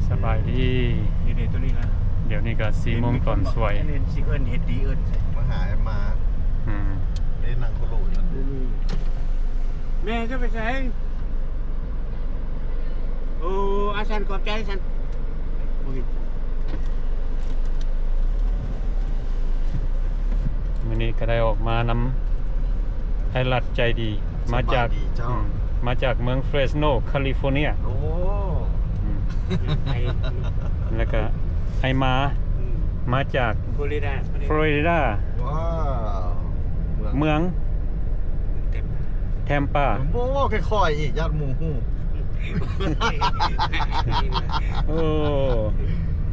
ສະບາຍດີ ນີ້ເດ້ ໂຕນີ້ນະ ດຽວນີ້ກະສີ່ໂມງຕອນສວຍ ເຫັນ ເຫັນຊິເອີ້ນເຮັດດີເອີ້ນໃສ່ ມາຫາແອມມາ ອືມ ໄດ້ນັ່ງໂຄໂລຢູ່ນັ້ນ ແມ່ຈະໄປໃສ? ໂອ້ ອາສັນ ຂອບໃຈສັນ ໂອ້ຍ ມື້ນີ້ກະໄດ້ອອກມານຳ ໄອ້ລັດໃຈດີ ມາຈາກ ສະບາຍດີເຈົ້າ ອືມ ມາຈາກເມືອງເຟຣສໂນ ຄາລີຟໍເນຍ ໂອ້ ອືມ ແລ້ວກະໄອ້ມາ ອືມ ມາຈາກ ຟລໍຣິດາ ຟລໍຣິດາ ວ້າວ ເມືອງ ເມືອງ ແທມປາ ບໍ່ເວົ້າຄ່ອຍໆອີກ ຢ້ານໝູຮູ້ ໂອ້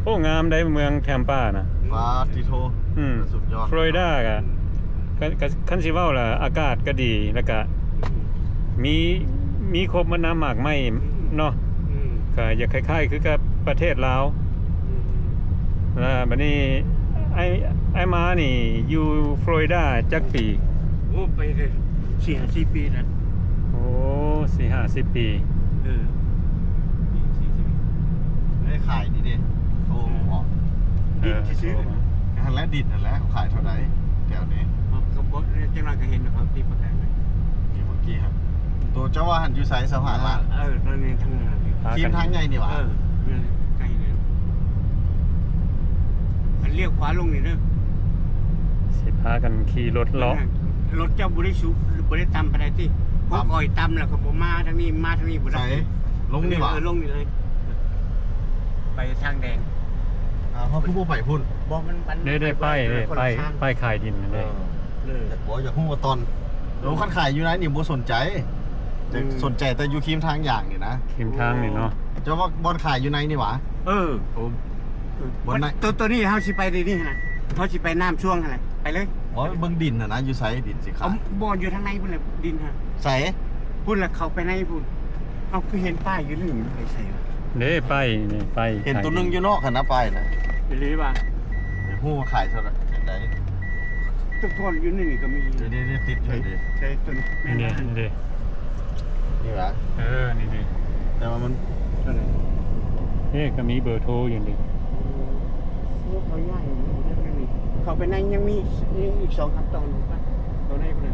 ໂອ້ ງາມໄດ໋ເມືອງແທມປານະ ປາດຕິໂທ ອືມ ສຸດຍອດ ຟລໍຣິດາກະ ກະ ກະ ຄັນຊິເວົ້າລະ ອາກາດກະດີ ແລ້ວກະ ອືມ ມີ ມີຄົບໝົດນະ ໝາກໄມ້ ອືມ ເນາະ ອືມ ກະຢາກຄ້າຍໆຄືກັບປະເທດລາວ ອືມ ແລ້ວບາດນີ້ ໄອ້ ໄອ້ມານີ້ຢູ່ຟລໍຣິດາຈັກປີ? ໂອ້ ໄປໄດ້ສີ່ຫ້າສິບປີນະ ໂອ້ ສີ່ຫ້າສິບປີ ເອີ ໄດ້ຂາຍນີ້ເດ້ ໂທ ເອີ ເອີ ເອີ ຫັ້ນແຫຼະ ດິນຫັ້ນແຫຼະ ຂາຍເທົ່າໃດແຖວນີ້ ກໍບໍ່ ຈັ່ງໜ້ອຍກໍເຫັນດອກ ເຂົາຕິດປະກັນ ນີ້ເມື່ອກີ້ຫັ້ນ ໂຕເຈົ້າວ່າຫັ້ນຢູ່ໃສ ຊາວຫ້າລ້ານ ເອີ ຕອນນີ້ທາງນັ້ນ ຄຣີມທາງໃຫຍ່ນີ້ຫວາ ເອີ ໃກ້ນີ້ ອັນລ້ຽວຂວາລົງນີ້ເດີ ຊິພາກັນຂີ່ລົດເລາະ ລົດເຈົ້າບໍ່ໄດ້ສູງ ບໍ່ໄດ້ຕ່ຳປານໃດຕິ ເພາະຂ້ອຍຕ່ຳແລ້ວກໍບໍ່ມາທາງນີ້ ມາທາງນີ້ບໍ່ໄດ້ ໃສ ລົງນີ້ຫວາ ເອີ ລົງນີ້ເລີຍ ໄປທາງແດງ ອ້າວ ເຮົາຄືບໍ່ໄປພຸ້ນ ບໍ່ ມັນ ມັນ ເດ້ ເດ້ ໄປ ໄປ ເດ້ ໄປ ໄປຂາຍດິນນັ້ນເດ້ ເອີ ເອີ ບໍ່ ຢາກຮູ້ວ່າຕອນ ໂອ້ ຄັນຂາຍຢູ່ໃນນີ້ບໍ່ສົນໃຈ ແຕ່ ອືມ ສົນໃຈແຕ່ຢູ່ຄຣີມທາງຢ່າງນີ້ນະ ຄຣີມທາງນີ້ເນາະ ເຈົ້າວ່າບ່ອນຂາຍຢູ່ໃນນີ້ຫວາ? ເອີ ໂອ້ ບ່ອນໃນ ໂຕ ໂຕນີ້ເຮົາຊິໄປດຽວນີ້ຫັ້ນນະ ເຮົາຊິໄປນ້ຳຊ່ວງຫັ້ນແຫຼະ ໄປເລີຍ ໂອ້ຍ ເບິ່ງດິນຫັ້ນນະ ຢູ່ໃສດິນຊິຂາຍ ເອົາ ບໍ່ ຢູ່ທາງໃນພຸ້ນແຫຼະ ດິນຫັ້ນ ໃສ? ພຸ້ນລະ ເຂົ້າໄປໃນພຸ້ນ ເອົາ ຄືເຫັນປ້າຍຢູ່ນີ້ ມັນໄປໃສວະ? ເດ້ ປ້າຍນີ້ ປ້າຍ ເຫັນໂຕໜຶ່ງຢູ່ນອກຫັ້ນນະ ປ້າຍນະ ອີ່ຫຼີຫວາ? ຢາກຮູ້ວ່າຂາຍເທົ່າໃດ ຈັ່ງໃດ ຕົວທ່ອນຢູ່ໃນນີ້ກໍມີ ເດ້ໆໆ ຕິດຢູ່ເດ້ ໃສ່ຕົວນີ້ ແມ່ນ ນີ້ເດ້ ນີ້ຫວາ? ເອີ ນີ້ເດ້ ແຕ່ວ່າມັນ ຕົວນີ້ ເດ້ ກໍມີເບີໂທຢູ່ນີ້ ໂອ້ ເຂົາຍ້າຍຢູ່ນີ້ ເຂົ້າໄປໃນຍັງມີ ມີອີກສອງສາມຕອນ ເຂົ້າໃນພຸ້ນນະ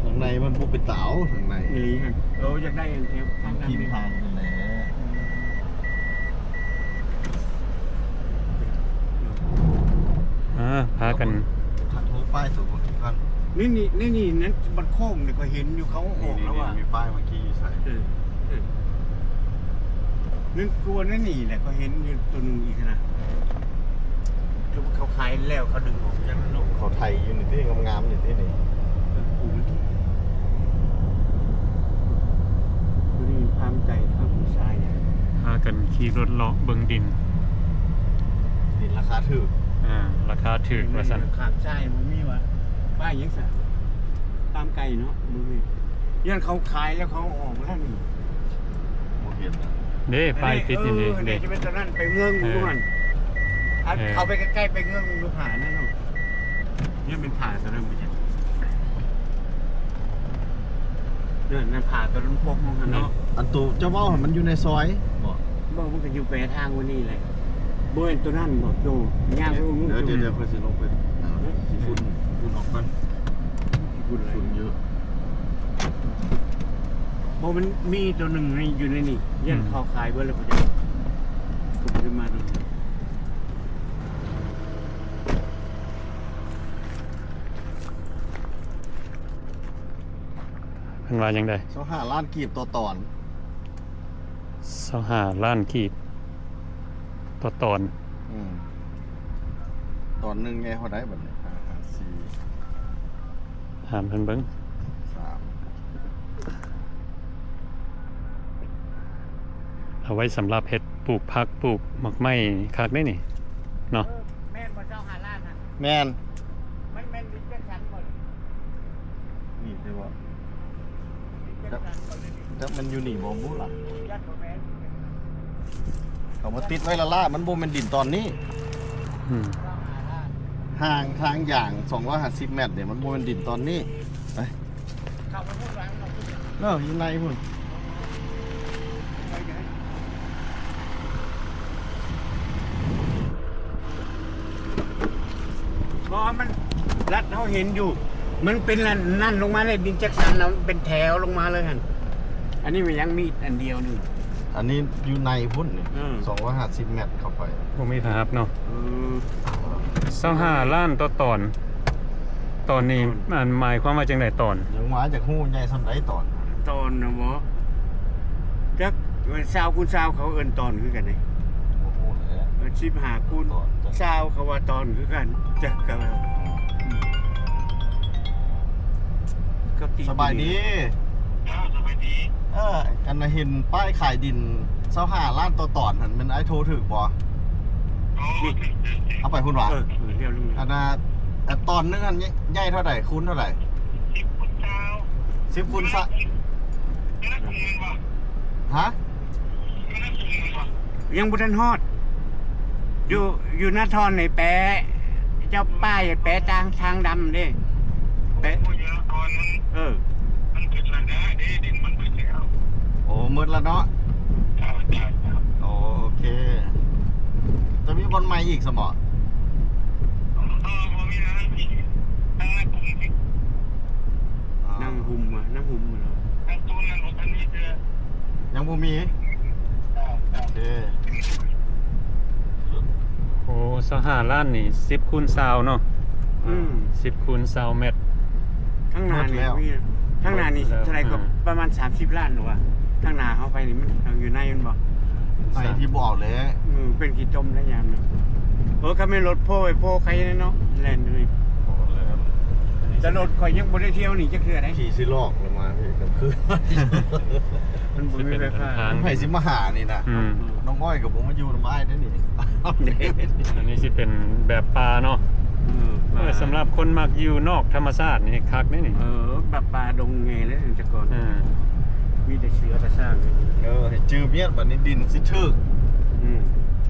ຂ້າງໃນມັນບໍ່ເປັນຕາເອົາ ຂ້າງໃນ ອີ່ຫຼີຫັ້ນ ເອີ ຢາກໄດ້ອັນແຖວທາງນັ້ນ ທາງນັ້ນແຫຼະ ອືມ ອ່າ ພາກັນ ຄັນໂທປ້າຍໂຕບໍ່ຖືກກັນ ນີ້ ນີ້ ນີ້ ນີ້ ນັ້ນມັນໂຄ້ງນີ້ ຂ້ອຍເຫັນຢູ່ ເຂົາອອກແລ້ວວ່າ ນີ້ ນີ້ ມີປ້າຍເມື່ອກີ້ຢູ່ໃສ? ເອີ ເອີ ນັ້ນກວນນັ້ນນີ້ແຫຼະ ຂ້ອຍເຫັນຢູ່ໂຕໜຶ່ງອີກຫັ້ນນະ ຄືເຂົາຂາຍແລ້ວ ເຂົາດຶງອອກຈັ່ງນັ້ນເນາະ ເຂົາໄຖຢູ່ນີ້ຕິ ງາມໆນີ້ຕິນີ້ ເອີ ປູມັນ ໂຕນີ້ພາມໄກ່ ພາມຜູ້ຊາຍ ພາກັນຂີ່ລົດເລາະເບິ່ງດິນ ດິນລາຄາຖືກ ອ່າ ລາຄາຖືກວ່າຊັ້ນ ຂ້າງຊ້າຍບໍ່ມີຫວາ? ປ້າຍຫຍັງຊະ? ຟາມໄກ່ເນາະ ບໍ່ມີ ຢ້ານເຂົາຂາຍແລ້ວເຂົາອອກແລ້ວນີ້ ບໍ່ເຫັນນະ ເດ້ ປ້າຍຕິດນີ້ເດ້ ເດ້ ຈະເປັນຕົວນັ້ນ ໄປເງື້ອງ ເອີ ຢູ່ຫັ້ນ ເອີ ເຂົ້າໄປໃກ້ໆ ໄປເງື້ອງ ຢູ່ຜານັ້ນເນາະ ຍັງເປັນຜາຕົວນັ້ນບໍ່ຈັກ ເອີ ນັ້ນຜາຕົວນັ້ນພວກມັນຫັ້ນເນາະ ອັນໂຕເຈົ້າເວົ້າຫັ້ນມັນຢູ່ໃນຊອຍບໍ່? ບໍ່ ມັນກໍຢູ່ປາຍທາງກວ່ານີ້ແຫຼະ ບໍ່ແມ່ນຕົວນັ້ນບໍ່? ໂຕຍ່າງໄປ ເອີ ເດີ ເດີ ຂ້ອຍຊິລົງໄປ ເອີ ຝຸ່ນ ຝຸ່ນອອກກ່ອນ ຝຸ່ນເຍອະ ບໍ່ ມັນມີຕົວໜຶ່ງໃນ ຢູ່ໃນນີ້ ຢ້ານ ອືມ ເຂົາຂາຍເບິດແລ້ວບໍ່ຈັກ ກໍບໍ່ໄດ້ມາໂດນ ເພິ່ນວ່າຈັ່ງໃດ? ຊາວຫ້າລ້ານກີບຕໍ່ຕອນ ຊາວຫ້າລ້ານກີບຕໍ່ຕອນ ອືມ ຕອນໜຶ່ງແງ່ເທົ່າໃດບັດນີ້? ຫ້າ ຫ້າ ສີ່ ຖາມເພິ່ນເບິ່ງ ສາມ ເອົາໄວ້ສຳລັບເຮັດປູກຜັກ ປູກໝາກໄມ້ຄັກເດ້ນີ້ເນາະ ເອີ ແມ່ນບໍ່ ຊາວຫ້າລ້ານຫັ້ນ? ແມ່ນ ມັນແມ່ນດິນຈັດສັນບໍ່ນີ້? ນີ້ຄືວ່າ ຈັກ ຈັກມັນຢູ່ນີ້ບໍ່ບຸລະ ເຂົາມາຕິດໄວ້ລ້າໆ ມັນບໍ່ແມ່ນດິນຕອນນີ້ ອືມ ຫ່າງທາງຢ່າງສອງຮ້ອຍຫ້າສິບແມັດນີ້ ມັນບໍ່ແມ່ນດິນຕອນນີ້ ໄປ ເຂົ້າໄປພຸ້ນ ເອີ ຢູ່ໃນພຸ້ນ ໄປເດີ. ເຮົາເຫັນຢູ່ ມັນເປັນອັນນັ້ນລົງມາເລີຍ ດິນຈັກສັນນະ ມັນເປັນແຖວລົງມາເລີຍຫັ້ນ. ອັນນີ້ມັນຍັງມີອັນດຽວໜຶ່ງ ອັນນີ້ຢູ່ໃນພຸ້ນນີ້ ເອີ ສອງຮ້ອຍຫ້າສິບແມັດເຂົ້າໄປ. ບໍ່ມີພາບເນາະ. ເອີ ຊາວຫ້າລ້ານຕໍ່ຕອນ. ຕອນນີ້ ຕອນ ອັນໝາຍຄວາມວ່າຈັ່ງໃດຕອນ? ຍັງວ່າຢາກຮູ້ໃຫຍ່ສ່ຳໃດຕອນ? ຕອນນະບໍ່ ຈັກ ຊາວຄູນຊາວ ເຂົາເອີ້ນຕອນຄືກັນເດ້. ບໍ່ຮູ້ແຫຼະ ເອີ ສິບຫ້າຄູນຊາວ ເຂົາວ່າຕອນຄືກັນ ຈັກກະ ອືມ ກໍຕິດ. ສະບາຍດີ. ເອີ ສະບາຍດີ. ເອີ ອັນນ່າ ເຫັນປ້າຍຂາຍດິນຊາວຫ້າລ້ານຕໍ່ຕອນຫັ້ນ ແມ່ນອ້າຍໂທຖືກບໍ່? ນີ້ ເອົາໄປພຸ້ນຫວາ? ເອີ ເອີ ດຽວ ອັນນ່າ ອັນຕອນໜຶ່ງຫັ້ນ ໃຫຍ່ເທົ່າໃດ? ຄູນເທົ່າໃດ? ສິບຄູນຊາວ ສິບຄູນຊາວ. ຮະ? ຍັງບໍ່ທັນຮອດ ຢູ່ ຢູ່ນາທອນນີ້ແປະ ເຈົ້າປ້າຍແປະທາງ ທາງດຳເດ້ ແປະ. ໂອ້ ຢູ່ນາທອນນັ້ນ ເອີ ມັນເບິດແລ້ວເດ້ ດິນມັນເບິດແລ້ວ. ໂອ້ ໝົດແລ້ວເນາະ. ເຈົ້າ ເຈົ້າ ເຈົ້າ. ໂອເຄ ຈະມີບ່ອນໃໝ່ອີກຊະບໍ່? ເອີ ບໍ່ມີແລ້ວ ທາງໃນກຸ່ມ ອ່າ ນາງຫຸມ ນາງຫຸມ ນາງຕູນນັ້ນບໍ່ທັນມີເທື່ອ. ຍັງບໍ່ມີ. ໂອເຄ. ໂອ້ ຊາວຫ້າລ້ານນີ້ ສິບຄູນຊາວເນາະ. ອືມ ສິບຄູນຊາວແມັດ. ທາງໜ້ານີ້ມີ ທາງໜ້ານີ້ເທົ່າໃດກໍ ປະມານສາມສິບລ້ານ ຫຼືວ່າ ທາງໜ້າເຮົາໄປນີ້ ມັນຢູ່ໃນແມ່ນບໍ່? ໃນທີ່ບໍ່ເອົາແຫຼະ. ອືມ ເປັນຂີ້ຕົມໄດ້ຍາມນີ້. ເອີ ຄັນແມ່ນລົດໂພໄປໂພໄຄເນາະ ແລ່ນຢູ່ນີ້. ແຕ່ລົດຂ້ອຍຍັງບໍ່ໄດ້ທ່ຽວນີ້ຈັກເທື່ອໃດ໋. ຂີ່ຊິຫຼອກລະມາກາງຄືນ. ມັນບໍ່ມີໄຟຟ້າ. ໃຜຊິມາຫານີ້ນະ. ອືມ ນ້ອງອ້ອຍກໍບໍ່ມາຢູ່ນຳອ້າຍເດ້ນີ້. ອັນນີ້ຊິເປັນແບບປ່າເນາະ. ເອີ ເອີ ສຳລັບຄົນມັກຢູ່ນອກທຳມະຊາດນີ້ຄັກເດ້ນີ້. ເອີ ແບບປ່າດົງແງ່ເລີຍແຕ່ກ່ອນ. ເອີ ມີແຕ່ເສືອຕາຊ້າງ. ເອີ ໃຫ້ຈື່ມຽດ ບັດນີ້ດິນຊິຖືກ. ອືມ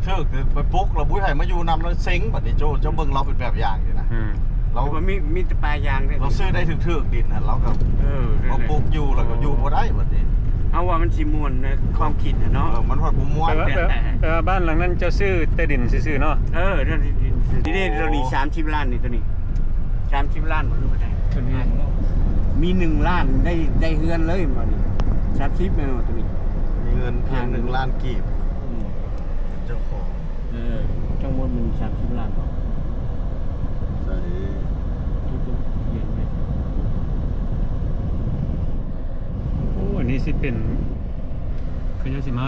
ຖືກ ໄປປຸກລະບໍ່ໃຫ້ມາຢູ່ນຳ ລະເຊັງ. ບັດນີ້ໂຈ ເຈົ້າເບິ່ງລາວເປັນແບບຢ່າງນີ້ນະ. ອືມ ລາວ ແຕ່ວ່າມີ ມີແຕ່ປ່າຢາງເດ້ ລາວຊື້ໄດ້ຖືກໆ ດິນຫັ້ນ ລາວກໍ ເອີ ມາປຸກຢູ່ ລະກໍຢູ່ບໍ່ໄດ້ບັດນີ້. ເຮົາວ່າມັນຊິມ່ວນໃນຄວາມຄິດຫັ້ນເນາະ. ເອີ ມັນພັດບໍ່ມ່ວນ. ແຕ່ວ່າ ແຕ່ ແຕ່ວ່າບ້ານຫຼັງນັ້ນເຈົ້າຊື້ແຕ່ດິນຊື່ໆ ເນາະ. ເອີ ເລື່ອງທີ່ດິນຊື່ໆ. ນີ້ເດ້ ໂຕນີ້ສາມສິບລ້ານນີ້ ໂຕນີ້ສາມສິບລ້ານບໍ່ ຫຼືວ່າໃດ? ໂຕນີ້ມີໜຶ່ງລ້ານ ໄດ້ ໄດ້ເຮືອນເລີຍບັດນີ້. ສາມສິບແມ່ນບໍ່ໂຕນີ້? ມີເງິນພຽງໜຶ່ງລ້ານກີບ. ອືມ ເປັນເຈົ້າຂອງ. ເອີ ທັງໝົດມັນສາມສິບລ້ານເນາະ. ໃສ່ ໂອ້ ອັນນີ້ຊິເປັນ ເຂົາເຈົ້າຊິມາ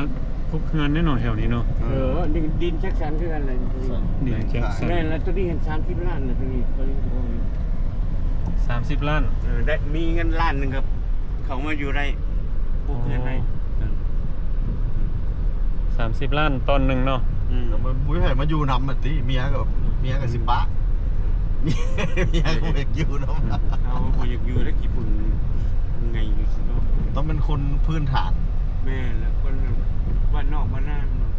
ປຸກເຮືອນແນ່ເນາະ ແຖວນີ້ເນາະ. ເອີ ເອີ ດິນ ດິນຈັກສັນຄືກັນແຫຼະ. ດິນຈັກສັນ. ແມ່ນລະ ໂຕນີ້ເຫັນສາມສິບລ້ານລະ ໂຕນີ້. ສາມສິບລ້ານ. ເອີ ໄດ້ ມີເງິນລ້ານໜຶ່ງກໍເຂົ້າມາຢູ່ໄດ້ ປຸກເຮືອນໄດ້. ໂອ້ ສາມສິບລ້ານຕອນໜຶ່ງເນາະ. ອືມ ແລ້ວບໍ່ມີໃຜມາຢູ່ນຳຫັ້ນຕິ ເມຍກໍ ເມຍກໍຊິປະ. ເມຍກໍບໍ່ຢາກຢູ່ນຳ. ເຮົາບໍ່ຢາກຢູ່ແລ້ວ ຂີ້ຝຸ່ນໄງຢູ່ຊິເນາະ. ຕ້ອງເປັນຄົນພື້ນຖານ. ແມ່ນແລ້ວ ຄົນບ້ານນອກບ້ານນາເນາະ.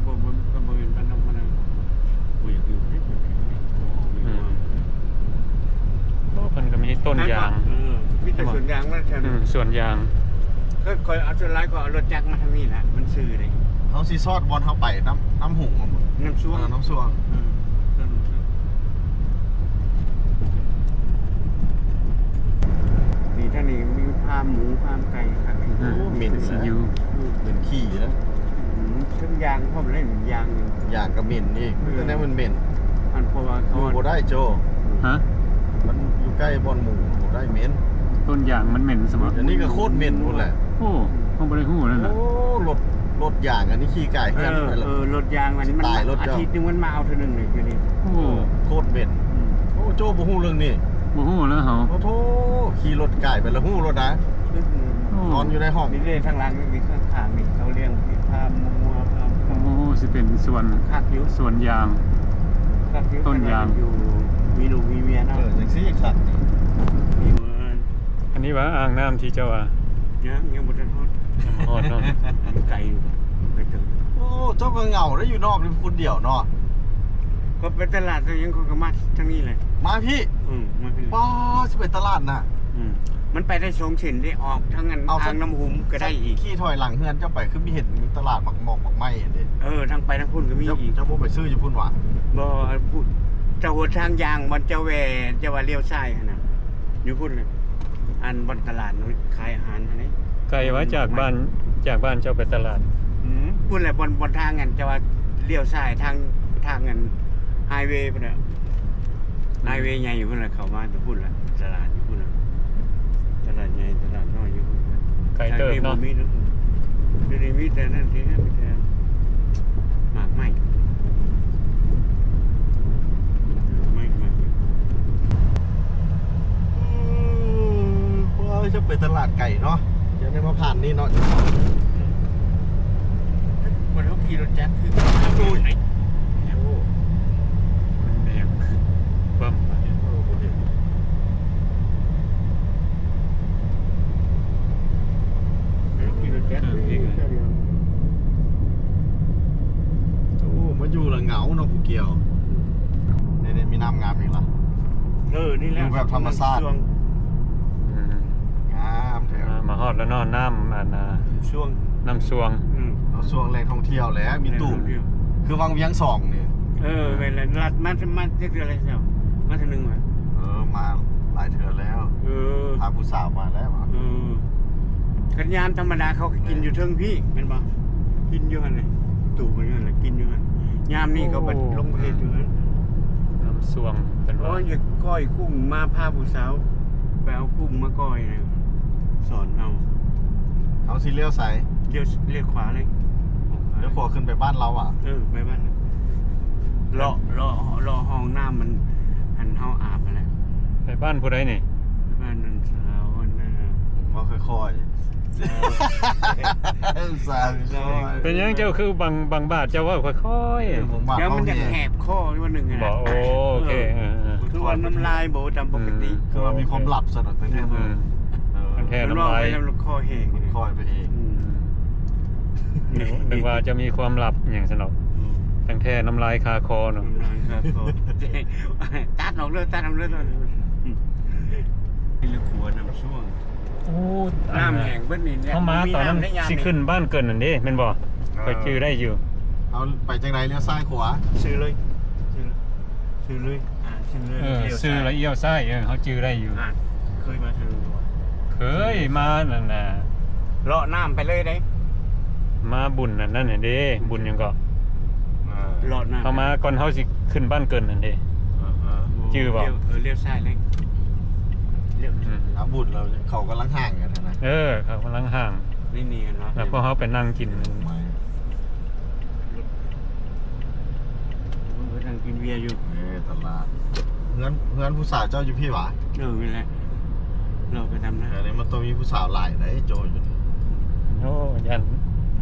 ບໍ່ ບໍ່ ບໍ່ແມ່ນບ້ານນອກບ້ານນາ ບໍ່ຢາກຢູ່ເດ້. ອືມ ເພາະເພິ່ນກໍມີຕົ້ນຢາງ. ເອີ ມີແຕ່ສວນຢາງມາແຖວນີ້. ອືມ ສວນຢາງ. ຂ້ອຍ ຂ້ອຍເອົາ ສ່ວນຫຼາຍກໍເອົາລົດຈັກມາທາງນີ້ແຫຼະ ມັນຊື່ເດ້. ເຮົາຊິຊອດບ່ອນເຮົາໄປນ້ຳ ນ້ຳຫຸງ ນ້ຳຊວງ. ເອີ ນ້ຳຊວງ. ອືມ ນ້ຳຊວງ. ນີ້ ທາງນີ້ມີຟາມໝູ ຟາມໄກ່ຄັກ. ອືມ ໂອ້ ເໝັນ ຊິຢູ່ ເໝັນຂີ້ນະ. ອືມ ເຊິ່ງຢາງພ້ອມເລີຍ ຢາງຢູ່ ຢາງກໍເໝັນອີກ. ເອີ ແນວມັນເໝັນ. ອັນ ເພາະວ່າເຂົາ ຢູ່ບໍ່ໄດ້ໂຈ. ຮະ? ມັນຢູ່ໃກ້ບ່ອນໝູ ບໍ່ໄດ້ ເໝັນ. ຕົ້ນຢາງມັນເໝັນຊັ້ນບໍ? ອັນນີ້ກໍໂຄດເໝັນພຸ້ນແຫຼະ. ໂອ້ ເຮົາບໍ່ໄດ້ຮູ້ນັ້ນນະ. ໂອ້ ລົດ ລົດຢາງອັນນີ້ຂີ່ກາຍເຮືອນ. ເອີ ເອີ ລົດຢາງມັນ ມັນ ອາທິດໜຶ່ງມັນມາເອົາເທື່ອໜຶ່ງນີ້ ຢູ່ນີ້. ໂອ້ ໂຄດເໝັນ. ອືມ ໂອ້ ໂຈ້ບໍ່ຮູ້ເລື່ອງນີ້. ບໍ່ຮູ້ແລ້ວເຮົາ. ໂອ້ໂທ ຂີ່ລົດກາຍໄປແລ້ວຮູ້ໂລດນະ. ອືມ ໂອ້ ນອນຢູ່ໃນຫ້ອງ. ນີ້ເດ້ ທາງຫຼັງນີ້ ຂ້າງໆນີ້ ເຂົາລ້ຽງ ຟາມງົວ ຟາມ ໂອ້ ຊິເປັນສວນ ຄັກຢູ່ ສວນຢາງ ຄັກຢູ່. ຕົ້ນຢາງ ຢູ່ ມີລູກມີເມຍເນາະ. ເອີ ຈັ່ງຊີ້ຄັກ. ອັນນີ້ວ່າອ່າງນ້ຳທີ່ເຈົ້າວ່າ? ຍັງ ຍັງບໍ່ທັນຮອດ. ຍັງບໍ່ຮອດເນາະ. ໄກຢູ່ ໄກເຕີບ. ໂອ້ ເຈົ້າກໍເຫງົາໄດ໋ ຢູ່ນອກນີ້ຜູ້ດຽວເນາະ. ກໍໄປຕະຫຼາດ ເຈົ້າຫຍັງ ຂ້ອຍກໍມາທາງນີ້ແຫຼະ. ມາພີ້? ອືມ ມາພີ້. ປ້າ ຊິໄປຕະຫຼາດນະ? ອືມ ມັນໄປໄດ້ສອງເສັ້ນເດ້ ອອກທາງອັນ ເອົາ ອ່າງນ້ຳຫຸມກໍໄດ້ອີກ. ຂີ່ຖອຍຫຼັງເຮືອນເຈົ້າໄປ ຄືມີເຫັນມີຕະຫຼາດໝາກໝອກໝາກໄມ້ຫັ້ນເດ້. ເອີ ທາງໄປທາງພຸ້ນກໍມີອີກ. ເຈົ້າ ເຈົ້າບໍ່ໄປຊື້ຢູ່ພຸ້ນຫວາ? ບໍ່ ພຸ້ນ ແຕ່ຫົນທາງຍ່າງ ບ່ອນເຈົ້າແວ່ ເຈົ້າວ່າລ້ຽວຊ້າຍຫັ້ນນະ ຢູ່ພຸ້ນແຫຼະ ອັນບ່ອນຕະຫຼາດຂາຍອາຫານຫັ້ນເດ້. ໄກວະ ຈາກບ້ານ ຈາກບ້ານເຈົ້າໄປຕະຫຼາດ? ອືມ ພຸ້ນແຫຼະ ບ່ອນ ບ່ອນທາງອັນເຈົ້າວ່າລ້ຽວຊ້າຍ ທາງ ທາງອັນໄຮເວພຸ້ນນະ. ອືມ ໄຮເວໃຫຍ່ຢູ່ພຸ້ນລະ ເຂົ້າມາແຕ່ພຸ້ນລະ ຕະຫຼາດຢູ່ພຸ້ນລະ ຕະຫຼາດໃຫຍ່ ຕະຫຼາດນ້ອຍຢູ່ພຸ້ນລະ. ໄກເຕີບເນາະ. ດຽວນີ້ມີແຕ່ນັ້ນ ມີແຕ່ໝາກໄມ້ ໝາກໄມ້ ໝາກໄມ້. ອືມ ເອີ ຈະໄປຕະຫຼາດໄກເນາະ ຈະໄດ້ມາຜ່ານນີ້ເນາະ. ຄົນເຮົາຂີ່ລົດຈັກຄື ໂອ້ຍ ໂອ້ ມັນແບບຄືປຶ້ມ ເອີ ບໍ່ເຫັນ ເຮົາຂີ່ລົດຈັກ ເອີ ຄືກັນ. ໂອ້ ມາຢູ່ລະເຫງົາເນາະ ຜູ້ກ່ຽວ. ນີ້ໆ ມີນ້ຳງາມອີກລະ. ເອີ ນີ້ແຫຼະ ຢູ່ແບບທຳມະຊາດ ນ້ຳຊ່ວງ. ອືມ ງາມແທ້. ອ່າ ມາຮອດແລ້ວເນາະ ນ້ຳ ອັນນ່າ ນ້ຳຊ່ວງ ນ້ຳຊ່ວງ. ອືມ ເອົາຊ່ວງແຫຼ່ງທ່ອງທ່ຽວແຫຼະ ມີຕູ້ ແຫຼ່ງທ່ອງທ່ຽວ ຄືວັງວຽງສອງນີ້. ເອີ ແມ່ນແຫຼະ ລັດມາ ມາຈັກເທື່ອແລ້ວເຈົ້າ? ມາເທື່ອໜຶ່ງຫວາ? ເອີ ມາຫຼາຍເທື່ອແລ້ວ. ເອີ ພາຜູ້ສາວມາແລ້ວ. ເອີ ຄັນຍາມທຳມະດາເຂົາກໍກິນຢູ່ເທິງພີ້ແມ່ນບໍ່? ກິນຢູ່ຫັ້ນແຫຼະ ຕູ້ເພິ່ນຢູ່ຫັ້ນແຫຼະ ກິນຢູ່ຫັ້ນ. ຍາມນີ້ເຂົາໄປ ໂອ້ ລົງໄປເຮັດຢູ່ຫັ້ນ. ນ້ຳຊ່ວງເພິ່ນວ່າ ໂອ້ຍ ຢາກກ້ອຍກຸ້ງ ມາພາຜູ້ສາວໄປເອົາກຸ້ງມາກ້ອຍນະ ສອນເຮົາ. ເຮົາຊິລ້ຽວໃສ? ລ້ຽວ ລ້ຽວຂວາເລີຍ ລ້ຽວຂວາຂຶ້ນໄປບ້ານລາວຫວາ? ເອີ ໄປບ້ານ ເລາະ ເລາະ ເລາະຫ້ອງນ້ຳມັນ ອັນເຮົາອາບຫັ້ນແຫຼະ. ໄປບ້ານຜູ້ໃດນີ້? ໄປບ້ານນັ້ນ ສາວອັນນັ້ນ ເວົ້າຄ່ອຍໆ ສາວ ສາວຄ່ອຍໆ. ເປັນຫຍັງເຈົ້າຄືບາງ ບາງບາດເຈົ້າເວົ້າຄ່ອຍໆ? ເອີ ບາງບາດ ແລ້ວມັນຢາກແຫບຄໍວ່າໜຶ່ງນະ. ບໍ່ ໂອ້ ໂອເຄ ເອີ ເອີ ຄືວ່ານ້ຳລາຍບໍ່ຕາມປົກກະຕິ ເອີ ຄືວ່າມີຄວາມລັບຊັ້ນນະ. ເອີ ເອີ ເອີ ມັນແທ້ນ້ຳລາຍ ເວົ້າໄປແລ້ວມັນຄໍແຫ້ງ ຄ່ອຍໄປເອງ. ອືມ ນຶກ ນຶກວ່າຈະມີຄວາມລັບຫຍັງຊັ້ນດອກ. ອືມ ຕັ້ງແທ້ນ້ຳລາຍຄາຄໍເນາະ ນ້ຳລາຍຄາຄໍ. ຕັດອອກເລີຍ ຕັດອອກເລີຍ ຕັດອອກເລີຍ. ນີ້ລະຂົວນ້ຳຊ່ວງ. ໂອ້ ນ້ຳແຫ້ງເບິດນີ້. ເຮົາມາຕອນນັ້ນຊິຂຶ້ນບ້ານເກີນນັ້ນເດ້ ແມ່ນບໍ່? ເອີ ຂ້ອຍຈື່ໄດ້ຢູ່. ເຮົາໄປຈັ່ງໃດ? ລ້ຽວຊ້າຍຂວາ? ຊື່ເລີຍ ຊື່ເລີຍ ຊື່ເລີຍ ອ່າ ຊື່ເລີຍ ເອີ ຊື່ແລ້ວລ້ຽວຊ້າຍ. ເອີ ເຮົາຈື່ໄດ້ຢູ່. ອ່າ ເຄີຍມາເທື່ອໜຶ່ງບໍ່? ເຄີຍມານັ້ນນະ ເລາະນ້ຳໄປເລີຍເດ້. ມາບຸນອັນນັ້ນຫັ້ນເດ້ ບຸນຫຍັງເກາະ? ເອີ ເລາະນ້ຳ ເຮົາມາກ່ອນເຮົາຊິຂຶ້ນບ້ານເກີນຫັ້ນເດ້. ອ່າຮະ ຈື່ບໍ່? ລ້ຽວ ເອີ ລ້ຽວຊ້າຍເລີຍ ລ້ຽວ ອືມ ອ່າ ບຸນແລ້ວເຂົາກຳລັງຫ້າງກັນຫັ້ນນະ. ເອີ ເຂົາກຳລັງຫ້າງ ນີ້ໆ ເຫັນບໍ່? ແລ້ວພວກເຮົາໄປນັ່ງກິນ ເອີ ນັ່ງກິນເບຍຢູ່. ເອີ ຕະຫຼາດ ເຮືອນ ເຮືອນຜູ້ສາວເຈົ້າຢູ່ພີ້ຫວາ? ເອີ ນີ້ແຫຼະ ເລາະໄປທາງນັ້ນ. ອັນນີ້ມັນຕ້ອງມີຜູ້ສາວຫຼາຍໃດໂຈຢູ່ນີ້. ໂອ້ ຢ້ານ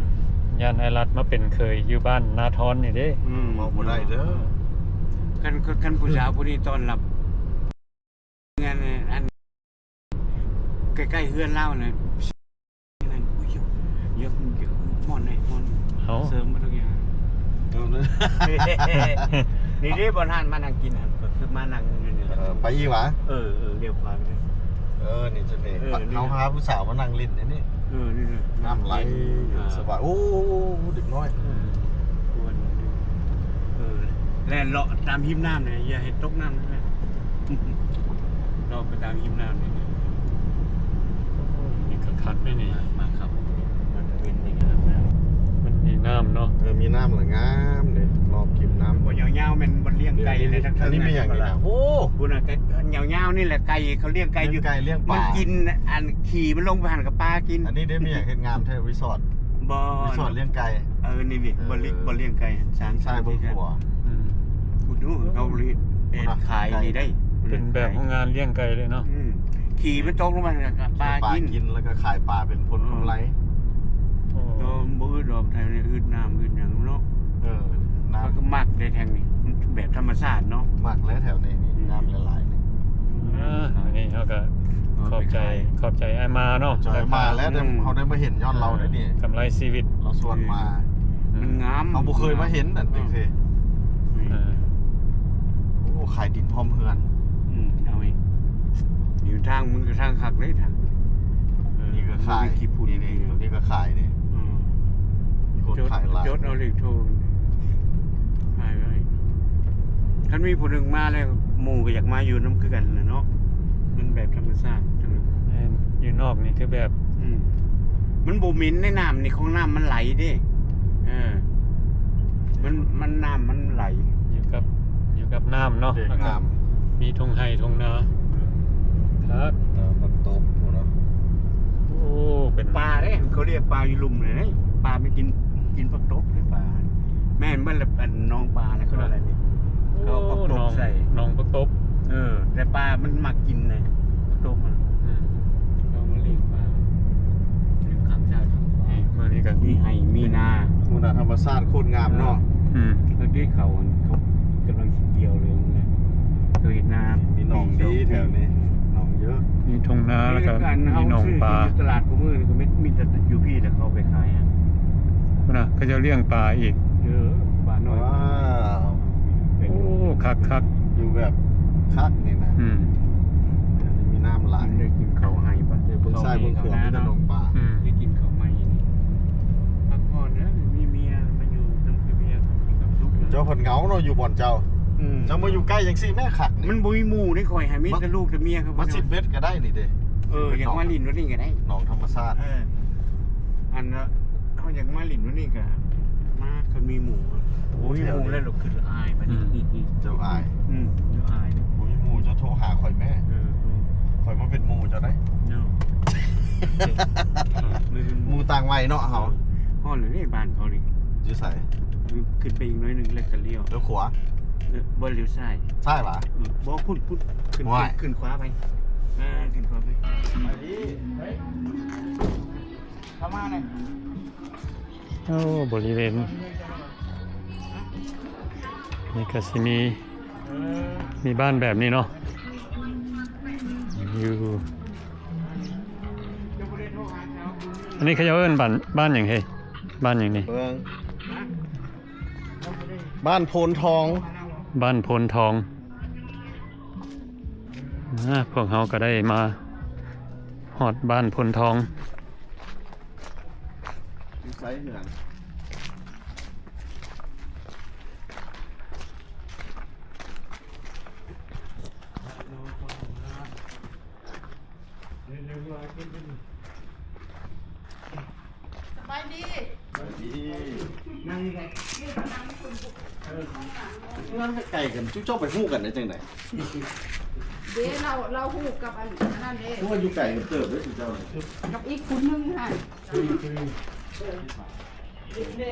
ຢ້ານອ້າຍລັດມາເປັນເຂີຍຢູ່ບ້ານນາທອນນີ້ເດ້. ອືມ ເວົ້າບໍ່ໄດ້ເດີ. ຄັນ ຄັນຜູ້ສາວຜູ້ນີ້ຕ້ອນຮັບ ງານອັນໃກ້ໆເຮືອນລາວນະ ນັ້ນ ໂອ້ຍ ຢາກ ຢາກ ມ່ວນແນ່ ມ່ວນ ເອົ້າ ເສີມໝົດທຸກຢ່າງ. ນີ້ເດ້ ບ່ອນຮ້ານມານັ່ງກິນຫັ້ນ ກໍຄືມານັ່ງຢູ່ນີ້ແຫຼະ. ເອີ ໄປອີກຫວາ? ເອີ ເອີ ລ້ຽວຂວາໄປເລີຍ. ເອີ ນີ້ຈຸດນີ້ ເອີ ນີ້ ເຮົາຫາຜູ້ສາວມານັ່ງຫຼິ້ນໃນນີ້. ເອີ ນີ້ ນ້ຳໄຫຼ ເອີ ສະບາຍ. ໂອ້ ເດັກນ້ອຍ ເອີ ຄວນ ເອີ ແລ່ນເລາະຕາມຮິມນ້ຳນີ້ ຢ່າໃຫ້ຕົກນ້ຳນະ. ເລາະໄປຕາມຮິມນ້ຳນີ້ ໂອ້ຍ ນີ້ກໍຄັກເດ້ນີ້. ມາ ມາຄັບ ມັນເປັນນີ້ ມັນມີນ້ຳເນາະ. ເອີ ມີນ້ຳລະງາມເດ້ ລອບກິນນ້ຳ. ບໍ່ຍາວໆ ແມ່ນບ່ອນລ້ຽງໄກ່ເດ້. ອັນນີ້ແມ່ນຫຍັງນີ້ນະ? ໂອ້ ພຸ້ນນະ ຍາວໆ ນີ້ແຫຼະ ໄກ່ ເຂົາລ້ຽງໄກ່ຢູ່ ລ້ຽງໄກ່ ລ້ຽງປາ ມັນກິນ ອັນ ຂີ້ມັນລົງໄປຫັ້ນກໍປາກິນ. ອັນນີ້ໄດ້ແມ່ນຫຍັງ ເຮັດງາມແທ້ ຣີສອດ ບໍ່ ຣີສອດລ້ຽງໄກ່. ເອີ ນີ້ ນີ້ ເອີ ບໍ່ລ້ຽງ ບໍ່ລ້ຽງໄກ່ ສາມ ສາມ ສີ່ ເບິ່ງຂົວ. ອືມ ພຸ້ນ ເຂົາເຮັດຂາຍນີ້ໄດ້ ເປັນແບບໂຮງງານລ້ຽງໄກ່ເລີຍເນາະ. ອືມ ຂີ້ມັນຕົກລົງມາກໍປາກິນ ປາກິນ ແລ້ວກໍຂາຍປາເປັນຜົນກຳໄລ. ໂອ້ ບໍ່ອຶດດອກ ແຖວນີ້ອຶດນ້ຳອຶດຫຍັງເນາະ. ເອີ ນ້ຳ ເຂົາກໍມັກເດ້ແຖວນີ້ ແບບທຳມະຊາດເນາະ. ມັກແຫຼະແຖວນີ້ ອືມ ນ້ຳຫຼາຍໆ ນີ້. ອ່າ ມື້ນີ້ເຮົາກໍຂອບໃຈ ຂອບໃຈອ້າຍມາເນາະ ໃຈມາແລ້ວ ເຮົາໄດ້ມາເຫັນຍ້ອນລາວໄດ້ນີ້ ກຳໄລຊີວິດລາວຊວນມາ. ມັນງາມ ເຮົາບໍ່ເຄີຍມາເຫັນນັ້ນຈັ່ງຊີ້. ເອີ ໂອ້ ຂາຍດິນພ້ອມເຮືອນ. ອືມ ເອົາອີກ ຢູ່ທາງ ມັນກໍທາງຄັກເດ້ທາງ. ເອີ ນີ້ກໍຂາຍ ນີ້ ນີ້ກໍຂາຍເດ້. ອືມ ມີຄົນຂາຍຫຼາຍ ຈົດເອົາເລກໂທ ຂາຍໄວ້. ຄັນມີຜູ້ໜຶ່ງມາແລ້ວ ໝູ່ກໍຢາກມາຢູ່ນຳຄືກັນແຫຼະເນາະ. ມັນແບບທຳມະຊາດ ແມ່ນ ຢູ່ນອກນີ້ຄືແບບ ອືມ ມັນບໍ່ເໝັນໃນນ້ຳນີ້ ຂອງນ້ຳມັນໄຫຼເດ້. ເອີ ມັນ ມັນ ນ້ຳມັນໄຫຼ ຢູ່ກັບ ຢູ່ກັບນ້ຳເນາະ ແລ້ວກໍມີທົ່ງໄຮ່ທົ່ງນາ. ເອີ ຄັກ ນ້ຳມັນຕົກພຸ້ນເນາະ. ໂອ້ ເປັນປາເດ້ ເຂົາລຽກປາຢູ່ລຸ່ມນີ້ເດ້. ປາໄປກິນ ກິນຜັກຕົບເດ້ປາ. ແມ່ນເບິດລະ ອັນໜອງປານະ ເຂົາເອີ້ນອັນນີ້ ເຂົາເອົາຜັກຕົບໃສ່ ໜອງ ໜອງຜັກຕົບ. ເອີ ແຕ່ປາມັນມັກກິນນະ ຕົບມັນ. ອືມ ເຂົາມາລ້ຽງປາ ລ້ຽງຂ້າມຊາຍຂ້າມຂວາ. ນີ້ ມານີ້ກໍມີໄຮ່ມີນາ ໂອ້ ນາທຳມະຊາດໂຄດງາມເນາະ. ອືມ ເມື່ອກີ້ເຂົາ ເຂົາກຳລັງຊິກ່ຽວເລີຍນະ ເຄີຍເຫັນນາ ມີໜອງດີແຖວນີ້ ໜອງເຍອະ ມີທົ່ງນາ ແລ້ວກໍມີໜອງປາ. ຕະຫຼາດຄູ່ມື້ນີ້ກໍມີ ມີແຕ່ຢູ່ພີ້ແຫຼະ ເຂົາເອົາໄປຂາຍອະ ພຸ້ນນະ ເຂົາເຈົ້າລ້ຽງປາອີກ. ເອີ ປານ້ອຍ ວ້າວ ໂອ້ ຄັກໆ ຢູ່ແບບຄັກນີ້ນະ. ອືມ ມີນ້ຳຫຼາຍ ໄດ້ກິນເຂົ້າໄຮ່ປະ ເບິ່ງຊ້າຍເບິ່ງຂວາມີແຕ່ໜອງປາ. ອືມ ໄດ້ກິນເຂົ້າໃໝ່ນີ້ ພັກຜ່ອນເດີ ມີເມຍມາຢູ່ນຳ ຄືເມຍມີຄວາມສຸກເດີ. ເຈົ້າເພິ່ນເຫງົາເນາະ ຢູ່ບ່ອນເຈົ້າ. ອືມ ເຈົ້າມາຢູ່ໃກ້ຈັ່ງຊີ້ແມ່ ຄັກນີ້. ມັນບໍ່ມີໝູ່ເດ້ ຂ້ອຍຫາມີແຕ່ລູກແຕ່ເມຍ. ມາຊິດເບັດກໍໄດ້ນີ້ເດ້. ເອີ ຢາກມາຫຼິ້ນວັນນີ້ກໍໄດ້ ໜອງທຳມະຊາດ. ເອີ ອັນ ເຮົາຢາກມາຫຼິ້ນວັນນີ້ກໍມາ ຄັນມີໝູ່. ບໍ່ມີໝູ່ແລ້ວ ເຈົ້າອາຍບັດນີ້. ອືມ ເຈົ້າອາຍ. ອືມ ເຈົ້າອາຍເດ້. ບໍ່ມີໝູ່ ເຈົ້າໂທຫາຂ້ອຍແມ້. ເອີ ຂ້ອຍມາເປັນໝູ່ເຈົ້າໄດ໋ເນາະ. ໝູ່ຕ່າງໄວເນາະເຮົາ. ຮອດແລ້ວເດ້ ບ້ານເຂົານີ້. ຢູ່ໃສ? ຂຶ້ນໄປອີກໜ້ອຍໜຶ່ງແລ້ວກໍລ້ຽວ ລ້ຽວຂວາ. ເອີ ບໍ່ ລ້ຽວຊ້າຍ. ຊ້າຍຫວາ? ເອີ ບໍ່ ພຸ້ນໆ ຂຶ້ນ ຂຶ້ນຂວາໄປ. ເອີ ຂຶ້ນຂວາໄປ. ເຂົ້າມາແລ້ວ. ໂອ້ ບໍລິເວນນີ້ກໍຊິມີ ມີບ້ານແບບນີ້ເນາະ ຢູ່ ອັນນີ້ເຂົາເຈົ້າເອີ້ນບ້ານ ບ້ານຫຍັງເຮີ້ຍ? ບ້ານຫຍັງນີ້? ເບິ່ງ ບ້ານໂພນທອງ ບ້ານໂພນທອງ. ອາ ພວກເຮົາກໍໄດ້ມາຮອດບ້ານໂພນທອງ. ຢູ່ໃສເຮືອນ? ສະບາຍດີ. ສະບາຍດີ. ນັ່ງນີ້ແຫຼະ ນັ່ງນີ້ຄົນບຸກ. ເອີ ເຮືອນໃກ້ກັນ ຈຸເຈົ້າໄປຮູ້ກັນໄດ້ຈັ່ງໃດ? ເດ້ ລາວ ລາວຮູ້ກັບອັນ ອັນນັ້ນເດ້. ຄືວ່າຢູ່ໄກກັນເຕີບເດ້ ຈຸເຈົ້ານີ້ ກັບອີກຄົນໜຶ່ງຫັ້ນ. ເອີ ເດ້ ເດ້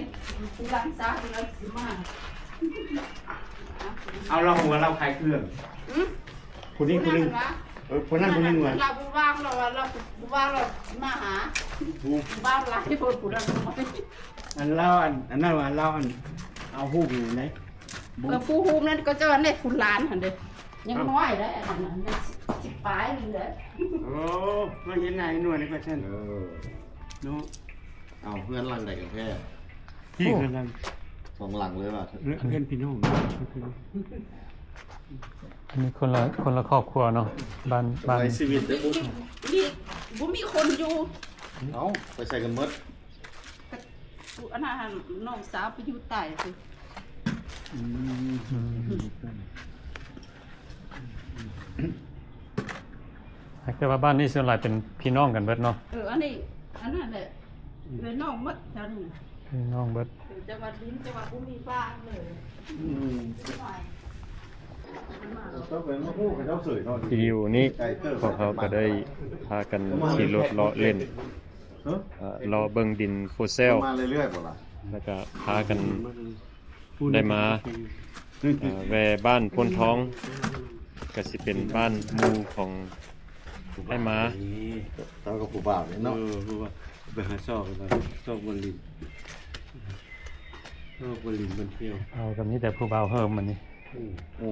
ຜູ້ຫຼັງສາວລາວຊິມາ. ເອົາ ລາວວ່າລາວຂາຍເຄື່ອງ. ຫື? ຜູ້ນີ້ຜູ້ໜຶ່ງ ຜູ້ນັ້ນ ເອີ ຜູ້ນັ້ນຜູ້ໜຶ່ງວ່າ ລາວບໍ່ວ່າງ ລາວວ່າລາວບໍ່ວ່າງ ລາວມາຫາ ຜູ້ ຜູ້ບ່າວຫຼາຍໂພດ ຜູ້ນັ້ນ. ອັນລາວ ອັນ ອັນນັ້ນວ່າລາວ ອັນ ເອົາຮູບຢູ່ໃນ ເອີ ຜູ້ຮູບນັ້ນກໍເຈົ້າ ອັນໃດຜູ້ຫຼານຫັ້ນເດ້ ຍັງນ້ອຍເດ້ ອັນນັ້ນ ສິບ ສິບປາຍໜຶ່ງເດ້. ໂອ້ ມາເຫັນໜ້າເຫັນໜ່ວຍນີ້ກໍຊັ້ນ. ເອີ ເນາະ. ເອົາ ເຮືອນຫຼັງໃດກັນແທ້? ທີ່ ໂອ້ ເຮືອນຫຼັງ ສອງຫຼັງເລີຍວ່າ ເຮືອນ ເຮືອນພີ່ນ້ອງ. ອັນນີ້ຄົນລະ ຄົນລະຄອບຄົວເນາະ ບ້ານ ບ້ານ ໃນຊີວິດເດ້ ບໍ່ມີ ບໍ່ມີຄົນຢູ່. ເອົ້າ ໄປໃສກັນໝົດ? ອັນນັ້ນ ນ້ອງສາວໄປຢູ່ໃຕ້ພຸ້ນ. ອືມ ອືມ. ແຕ່ວ່າບ້ານນີ້ສ່ວນຫຼາຍເປັນພີ່ນ້ອງກັນເບິດເນາະ. ເອີ ອັນນີ້ ອັນນັ້ນແຫຼະ ເປັນນ້ອງໝົດແຖວນີ້ ພີ່ນ້ອງເບິດ. ເປັນຈັງຫວັດດິນ ແຕ່ວ່າບໍ່ມີບ້ານເລີຍ. ອືມ ເຈົ້າໄປມາຮູ້ເຂົາເຈົ້າເສີຍເນາະ. ວິດີໂອນີ້ພວກເຮົາກໍໄດ້ພາກັນຂີ່ລົດເລາະເຫຼັ້ນ ເອີ ເລາະເບິ່ງດິນໂຟເຊວ ມາເລື້ອຍໆບໍ່ລະ? ແລ້ວກໍພາກັນ ໄດ້ມາ ເອີ ແວ່ບ້ານໂພນທອງ ກໍຊິເປັນບ້ານໝູ່ຂອງອ້າຍມາ. ເຈົ້າກັບຜູ້ບ່າວນີ້ເນາະ. ເອີ ຜູ້ບ່າວໄປຫາຊອກກັນ ຊອກບ່ອນຫຼິ້ນ ຊອກບ່ອນຫຼິ້ນບ່ອນທ່ຽວ. ເອົາ ກໍມີແຕ່ຜູ້ບ່າວເຮີ້ມອັນນີ້. ໂອ້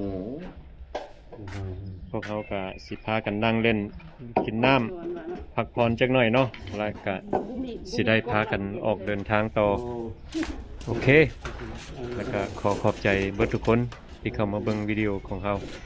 ພວກເຮົາກະຊິພາກັນນັ່ງຫຼິ້ນ ກິນນ້ຳ ພັກຜ່ອນຈັກໜ້ອຍເນາະ ແລ້ວກະຊິໄດ້ພາກັນອອກເດີນທາງຕໍ່. ໂອເຄ ແລ້ວກະຂໍຂອບໃຈເບິດທຸກຄົນທີ່ເຂົ້າມາເບິ່ງວິດີໂອຂອງເຮົາ.